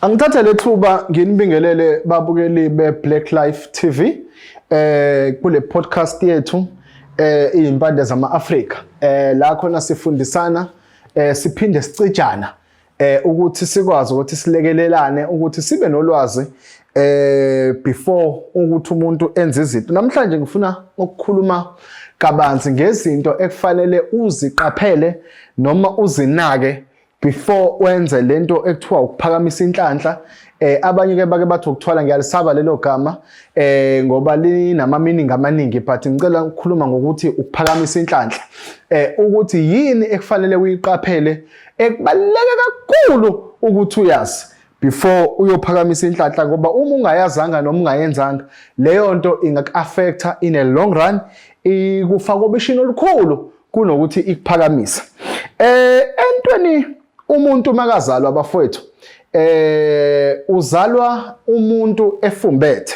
Angithathe lethuba nginibingelele babukeli be Black Life TV kule podcast yethu izimpande zama-Afrika, la khona sifundisana, siphinde sicijana ukuthi sikwazi ukuthi silekelelane ukuthi sibe nolwazi before ukuthi umuntu enze izinto. Namhlanje ngifuna ukukhuluma kabanzi ngezinto ekufanele uziqaphele noma uzinake before wenze lento ekuthiwa ukuphakamisa inhlanhla. Abanye ke bake bathi ukuthwala, ngiyalisaba lelo gama ngoba linama meaning amaningi, but ngicela ukukhuluma ngokuthi ukuphakamisa inhlanhla, ukuthi yini ekufanele uyiqaphele ekubaluleke kakhulu ukuthi uyazi before uyophakamisa inhlanhla, ngoba uma ungayazanga noma ungayenzanga leyo nto, ingaku-affecta in a long run, ikufaka obishini olukhulu kunokuthi ikuphakamisa. Entweni umuntu makazalwa, bafowethu, uzalwa umuntu efumbethe.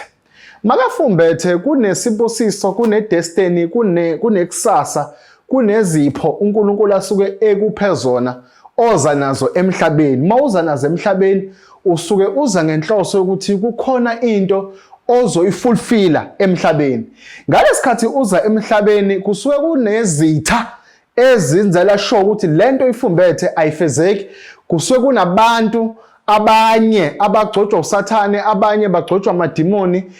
Makafumbethe kunesibusiso, kune destiny, kunekusasa, kunezipho uNkulunkulu asuke ekuphe zona oza nazo emhlabeni. Mawuza nazo emhlabeni, usuke uza ngenhloso yokuthi kukhona into ozoyifulfilla emhlabeni. Ngalesikhathi uza emhlabeni, kusuke kunezitha ezinzela sure ukuthi lento ifumbethe ayifezeki. Kusuke kunabantu abanye abagcotshwa uSathane, abanye bagcotshwa amadimoni,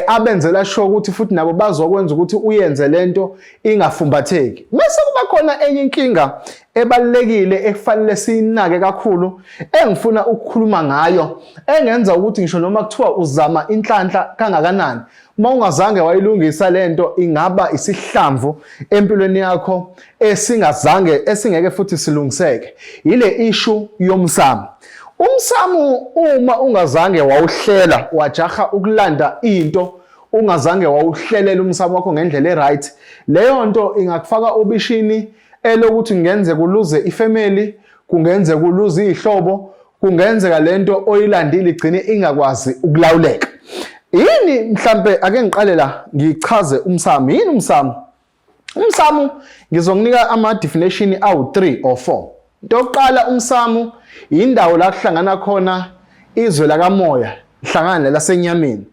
abenzela sure ukuthi futhi nabo bazokwenza ukuthi uyenze lento ingafumbatheki. Bese kuba khona enye inkinga ebalulekile ekufanele siyinake kakhulu engifuna ukukhuluma ngayo, engenza ukuthi ngisho noma kuthiwa uzama inhlanhla kangakanani, uma ungazange wayilungisa lento, ingaba isihlamvu empilweni yakho esingazange, esingeke futhi silungiseke. Ile issue yomsamo. Umsamo, uma ungazange wawuhlela, wajaha ukulanda into ungazange wawuhlelela umsamo wakho ngendlela e-right, leyo nto ingakufaka obishini elokuthi kungenzeka uluze ifamily, kungenzeka uluze izihlobo, kungenzeka lento oyilandile igcine ingakwazi ukulawuleka. Yini mhlambe ake ngiqale la ngichaze umsamo. Yini umsamo? Umsamo ngizokunika ama definition awu 3 or 4. Into yokuqala, umsamo indawo la kuhlangana khona izwe lakamoya hlangana lasenyameni.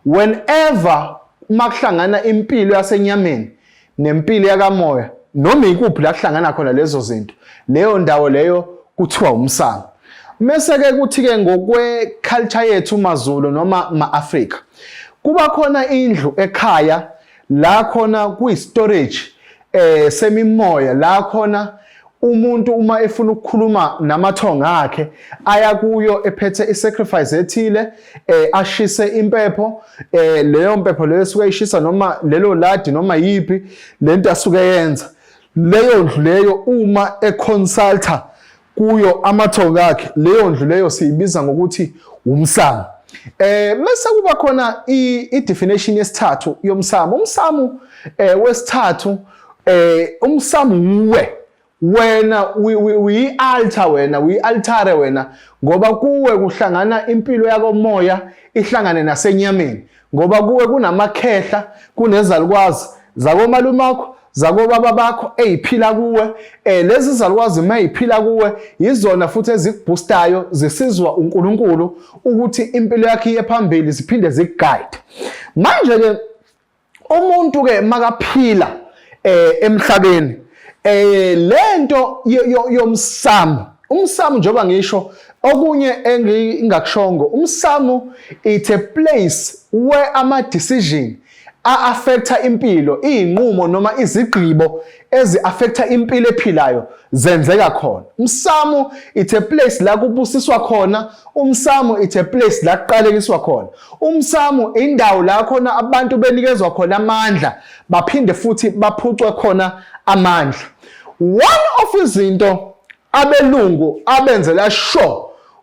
Whenever uma kuhlangana impilo yasenyameni nempilo yakamoya, noma ikuphi la kuhlangana khona lezo zinto, leyo ndawo leyo kuthiwa umsamo. Mese ke kuthi ke ngokwe culture yethu maZulu noma ma-Afrika, kuba khona indlu ekhaya la khona kuyi storage semimoya, la khona umuntu uma efuna ukukhuluma namathonga akhe aya kuyo ephethe i-sacrifice ethile, ashise impepho. Leyo mpepho leyo esuke ishisa noma lelo ladi noma yipi lento asuke yenza, leyo ndlu leyo uma econsulta kuyo amathonga akhe, leyo ndlu leyo siyibiza ngokuthi umsamo. Bese kuba khona i-definition yesithathu yomsamo. Umsamo wesithathu, umsamo uwe wena uyi-altar, wena uyi-altare wena, ngoba kuwe kuhlangana impilo yakomoya ihlangane nasenyameni, ngoba kuwe kunamakhehla, kunezalukwazi zakomalumakho, zakobaba bakho eyiphila kuwe. Lezi zalukwazi mayiphila kuwe yizona futhi ezikuboostayo, zisizwa uNkulunkulu ukuthi impilo yakhe iye phambili, ziphinde zikuguide. Manje ke umuntu ke makaphila emhlabeni, lento yomsamo, umsamo njengoba ngisho okunye engingakushongo, umsamo it's a place where ama decision a-affecta impilo, izinqumo noma izigqibo ezi-affecta impilo ephilayo zenzeka khona. Umsamo it's a place la kubusiswa khona. Umsamo it's a place la kuqalekiswa khona. Umsamo indawo la khona abantu benikezwa khona amandla, baphinde futhi baphucwe khona amandla. One of izinto abelungu abenzela sure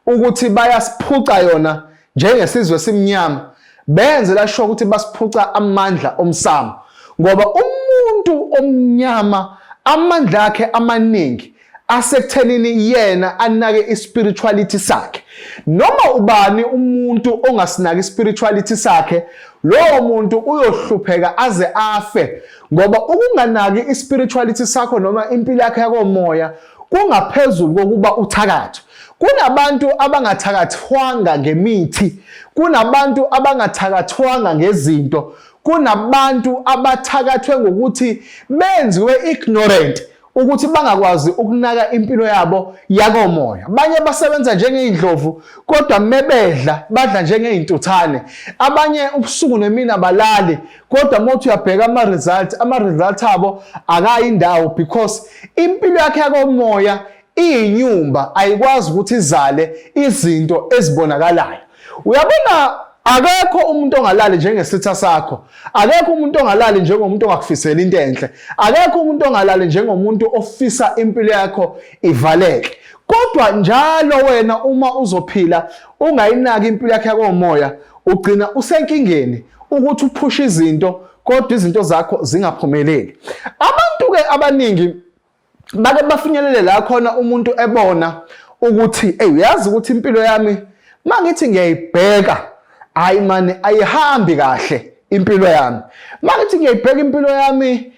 ukuthi bayasiphuca yona njengesizwe simnyama, benzela sure ukuthi basiphuca amandla omsamo, ngoba umuntu omnyama amandla akhe amaningi asekuthenini yena anake ispirituality sakhe. Noma ubani umuntu ongasinaki ispirituality sakhe, lowo muntu uyohlupheka aze afe, ngoba ukunganaki ispirituality sakho noma impilo yakhe yakomoya kungaphezulu kokuba uthakathe. Kunabantu abangathakathwanga ngemithi, kunabantu abangathakathwanga ngezinto, kunabantu abathakathwe ngokuthi benziwe ignorant ukuthi bangakwazi ukunaka impilo yabo yakomoya. Abanye basebenza njengey'ndlovu kodwa mebedla badla njengey'ntuthane. Abanye ubusuku nemini abalali kodwa uma uthi uyabheka ama-result, ama-result abo akayi indawo because impilo yakhe yakomoya iyinyumba, ayikwazi ukuthi izale izinto ezibonakalayo. Uyabona, akekho umuntu ongalali njengesitha sakho, akekho umuntu ongalali njengomuntu ongakufiseli into enhle, akekho umuntu ongalali njengomuntu ofisa impilo yakho ivaleke. Kodwa njalo wena uma uzophila ungayinaki impilo yakho yakomoya, ugcina usenkingeni ukuthi uphushe izinto kodwa izinto zakho zingaphumeleli. Abantu-ke abaningi bake bafinyelele la khona umuntu ebona ukuthi ey uyazi ukuthi impilo yami mangithi ngiyayibheka, hayi mani, ayihambi kahle impilo yami. Mangithi ngiyayibheka impilo yami,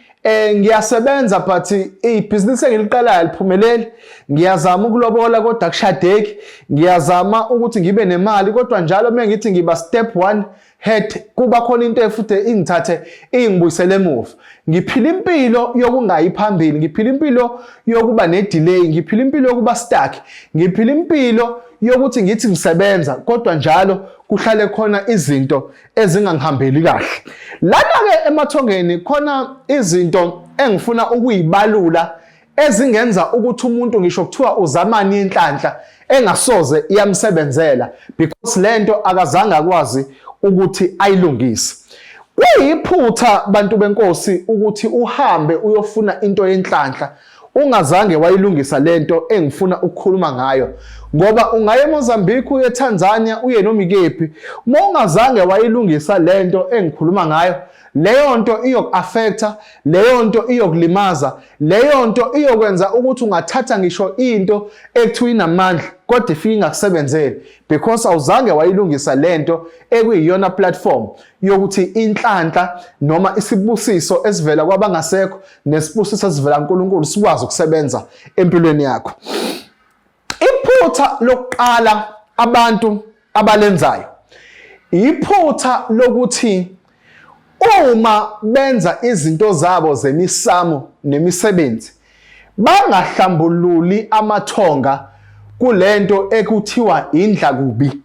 ngiyasebenza but ibhizinisi engiliqalayo aliphumeleli, ngiyazama ukulobola kodwa akushadeki, ngiyazama ukuthi ngibe nemali kodwa njalo uma ngithi ngiba step 1 head kuba khona into efuthi ingithathe ingibuyisele emuva. Ngiphila impilo yokungayi phambili, ngiphila impilo yokuba ne-delay, ngiphila impilo yokuba stuck, ngiphila impilo yokuthi ngithi ngisebenza kodwa njalo kuhlale khona izinto ezingangihambeli kahle. Lana-ke emathongeni khona izinto engifuna ukuyibalula ezingenza ukuthi umuntu ngisho kuthiwa uzamani inhlanhla engasoze iyamsebenzela because lento akazange akwazi ukuthi ayilungise. Kuyiphutha bantu benkosi ukuthi uhambe uyofuna into yenhlanhla ungazange wayilungisa lento engifuna ukukhuluma ngayo, ngoba ungaye eMozambique, uye eTanzania, uye noma ikephi, uma ungazange wayilungisa lento engikhuluma ngayo, leyo nto iyoku-affecta, leyo nto iyokulimaza, leyo nto iyokwenza ukuthi ungathatha ngisho into ekuthiwa inamandla kodwa ifike ingakusebenzeli because awuzange wayilungisa lento ekuyiyona platform yokuthi inhlanhla noma isibusiso esivela kwabangasekho nesibusiso esivela kuNkulunkulu sikwazi ukusebenza empilweni yakho. Iphutha lokuqala abantu abalenzayo iphutha lokuthi uma benza izinto zabo zemisamo nemisebenzi bangahlambululi amathonga kulento ekuthiwa indlakubi.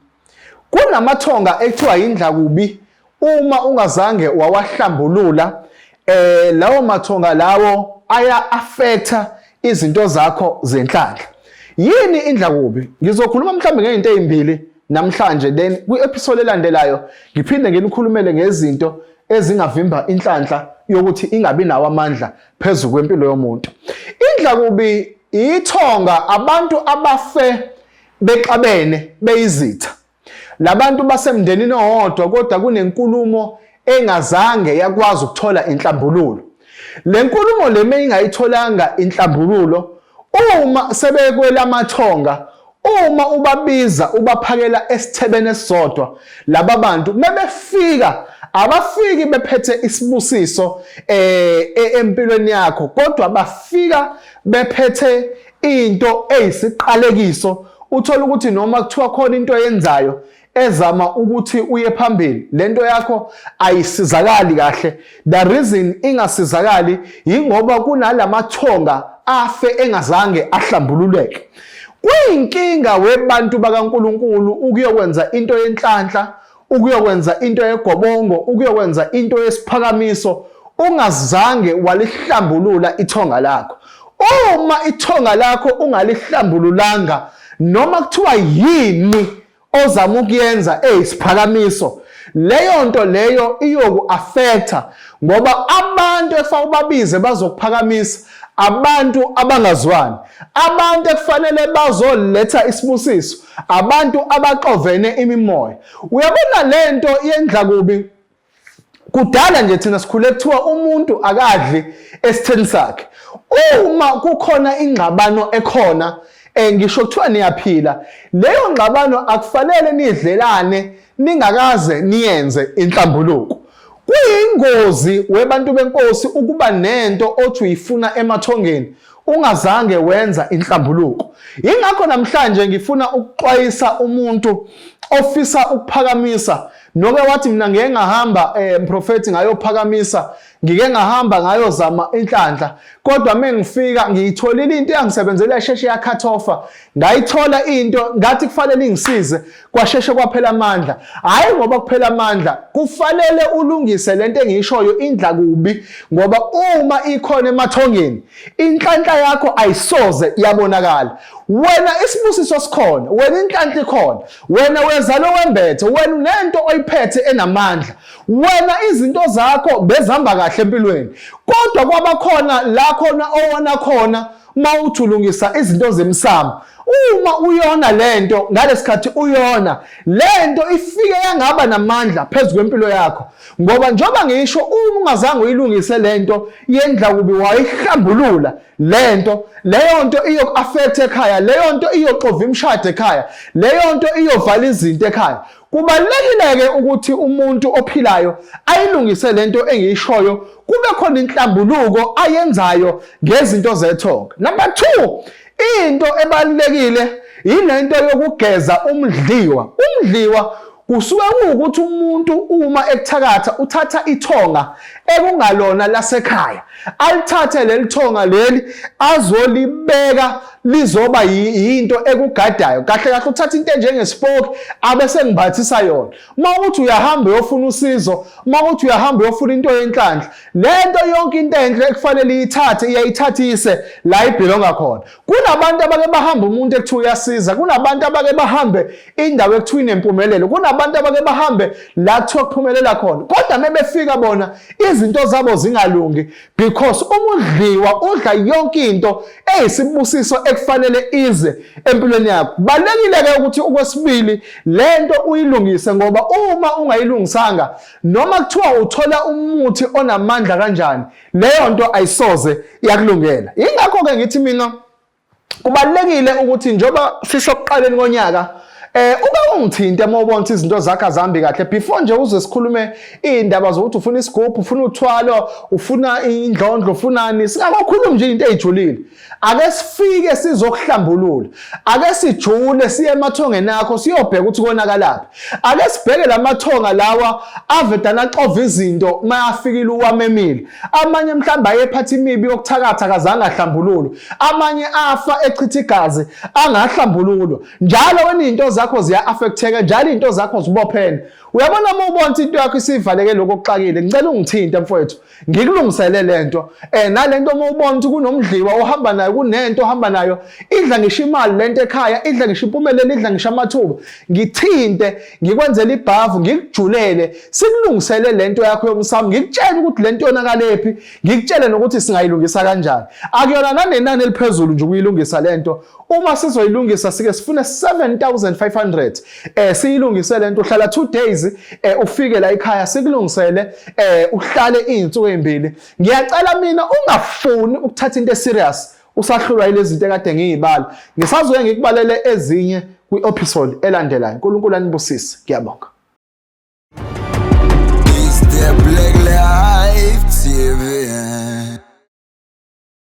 Kunamathonga ekuthiwa indlakubi, uma ungazange wawahlambulula lawo mathonga lawo aya affecta izinto zakho zenhlanhla. Yini indlakubi? Ngizokhuluma mhlawumbe ngezinto ezimbili namhlanje, then kwi-episode elandelayo ngiphinde nginikhulumele ngezinto ezingavimba inhlanhla yokuthi ingabi nawo amandla phezu kwempilo yomuntu. Indlakubi ithonga abantu abafe bexabene beyizitha. Labantu basemndenini owodwa kodwa kunenkulumo engazange yakwazi ukuthola inhlambululo. Le nkulumo le meyingayitholanga inhlambululo, uma sebekwelamathonga, uma ubabiza ubaphakela esithebeni esisodwa, laba bantu mebefika abafiki bephethe isibusiso empilweni yakho, kodwa bafika bephethe into eyisiqalekiso. Uthola ukuthi noma kuthiwa khona into oyenzayo ezama ukuthi uye phambili, lento yakho ayisizakali kahle. The reason ingasizakali yingoba kunalamathonga afe engazange ahlambululeke. Kuyinkinga webantu bakaNkuluNkulu ukuyokwenza into yenhlanhla, ukuyokwenza into yegobongo, ukuyokwenza into yesiphakamiso ungazange walihlambulula ithonga lakho. Uma ithonga lakho ungalihlambululanga, noma kuthiwa yini ozama ukuyenza eyisiphakamiso, leyo nto leyo iyoku-affecta, ngoba abantu ekufanele ubabize bazokuphakamisa abantu abangazwani, abantu ekufanele bazoletha isibusiso, abantu abaxovene imimoya. Uyabona lento yendlakubi, kudala nje thina sikhule kuthiwa umuntu akadli esitheni sakhe. Uma kukhona ingxabano ekhona, ngisho kuthiwa niyaphila, leyo ngxabano akufanele nidlelane ningakaze niyenze inhlambuluko. Kuyingozi webantu benkosi ukuba nento othi uyifuna emathongeni. ungazange wenza inhlambuluko. Yingakho namhlanje ngifuna ukuxwayisa umuntu ofisa ukuphakamisa noke wathi mina ngeke ngahamba eh mprofethi ngayophakamisa, ngike ngahamba ngayozama inhlanhla, kodwa mengifika ngiyitholile into eyangisebenzela yasheshe yakhathofa, ngayithola into ngathi kufanele ingisize, kwasheshe kwaphela amandla. Hhayi ngoba kuphela amandla, kufanele ulungise lento engiyishoyo indla kubi, ngoba uma ikhona emathongeni inhlanhla yakho ayisoze yabonakala. Wena isibusiso sikhona, wena inhlanhla ikhona, wena wezalo wembethe, wena unento oyiphethe enamandla, wena izinto zakho bezihamba kahle empilweni, kodwa kwabakhona la khona owona khona uma uthi ulungisa izinto zemsamo. Uma uyona lento ngalesikhathi uyona lento ifike yangaba namandla phezu kwempilo yakho, ngoba njengoba ngisho uma ungazange uyilungise lento yendla kubi wayihlambulula lento, leyo nto iyoku-affect ekhaya, leyo nto iyoxova imishado ekhaya, leyo nto iyovala izinto ekhaya. Kubalulekile-ke ukuthi umuntu ophilayo ayilungise lento engiyishoyo, kube khona inhlambuluko ayenzayo ngezinto zethonga. Number 2, into ebalulekile yilento yokugeza umdliwa. Umdliwa kusuke kuwukuthi umuntu uma ekuthakatha uthatha ithonga ekungalona lasekhaya, alithathe leli thonga leli azolibeka lizoba yinto ekugadayo. Kahle kahle uthatha into enjengesipoki abese ngimbathisa yona. Uma uthi uyahamba uyofuna usizo, uma uthi uyahamba uyofuna into yenhlanhla, lento yonke into enhle ekufanele iyithathe iyayithathise la ibhilonga khona. Kunabantu abake bahamba umuntu ekuthiwa uyasiza, kunabantu abake bahambe indawo ekuthiwa inempumelelo, kunabantu abake bahambe la kuthiwa kuphumelela khona, kodwa mebefika bona izinto zabo zingalungi, because uma udliwa udla yonke into eyisibusiso ekufanele ize empilweni yakho. Kubalulekile-ke ukuthi okwesibili lento uyilungise, ngoba uma ungayilungisanga noma kuthiwa uthola umuthi onamandla kanjani, leyo nto ayisoze yakulungela. Yingakho-ke ngithi mina kubalulekile ukuthi njengoba sisokuqaleni konyaka uke ungithinte uma ubona ukuthi izinto zakho azihambi kahle, before nje uze sikhulume iy'ndaba zokuthi ufuna isigubhu, ufuna uthwalo, ufuna indlondlo, ufunani, singakokhulumi nje into ey'julile. Ake sifike sizokuhlambulula, ake sijule siye emathongeni akho siyobheka ukuthi konakalaphi. Ake sibheke lamathonga lawa avedana axova izinto uma afikile uwamemile. Amanye mhlawumbe ayephatha imibi yokuthakatha akazange ahlambululwe, amanye afa echitha igazi angahlambululwa. Njalo wena izinto zakho ziya-affecteka, njalo izinto zakho zibophene. Uyabona uma ubona ukuthi into yakho isivaleke lokho okuxakile, ngicela ungithinte mfowethu, ngikulungisele lento. Nalento uma ubona ukuthi kunomdliwa ohamba nayo, kunento ohamba nayo, idla ngisho imali lento ekhaya, idla ngisho impumelelo, idla ngisho amathuba, ngithinte ngikwenzele ibhavu, ngikujulele, sikulungisele lento yakho yomsamo, ngikutshele ukuthi lento yonakalephi, ngikutshele nokuthi singayilungisa kanjani. Akuyona nanenani eliphezulu nje ukuyilungisa lento. Uma sizoyilungisa sike sifune 7500 siyilungise lento, uhlala 2 days ufike la ekhaya sikulungisele, uhlale izinsuku ezimbili. Ngiyacela mina ungafuni ukuthatha into eserious usahlulwa yilezi zinto ekade ngiyibala. Ngisazoye ngikubalele ezinye kwi-episode elandelayo. uNkulunkulu anibusise. Ngiyabonga. It's the Black Life TV.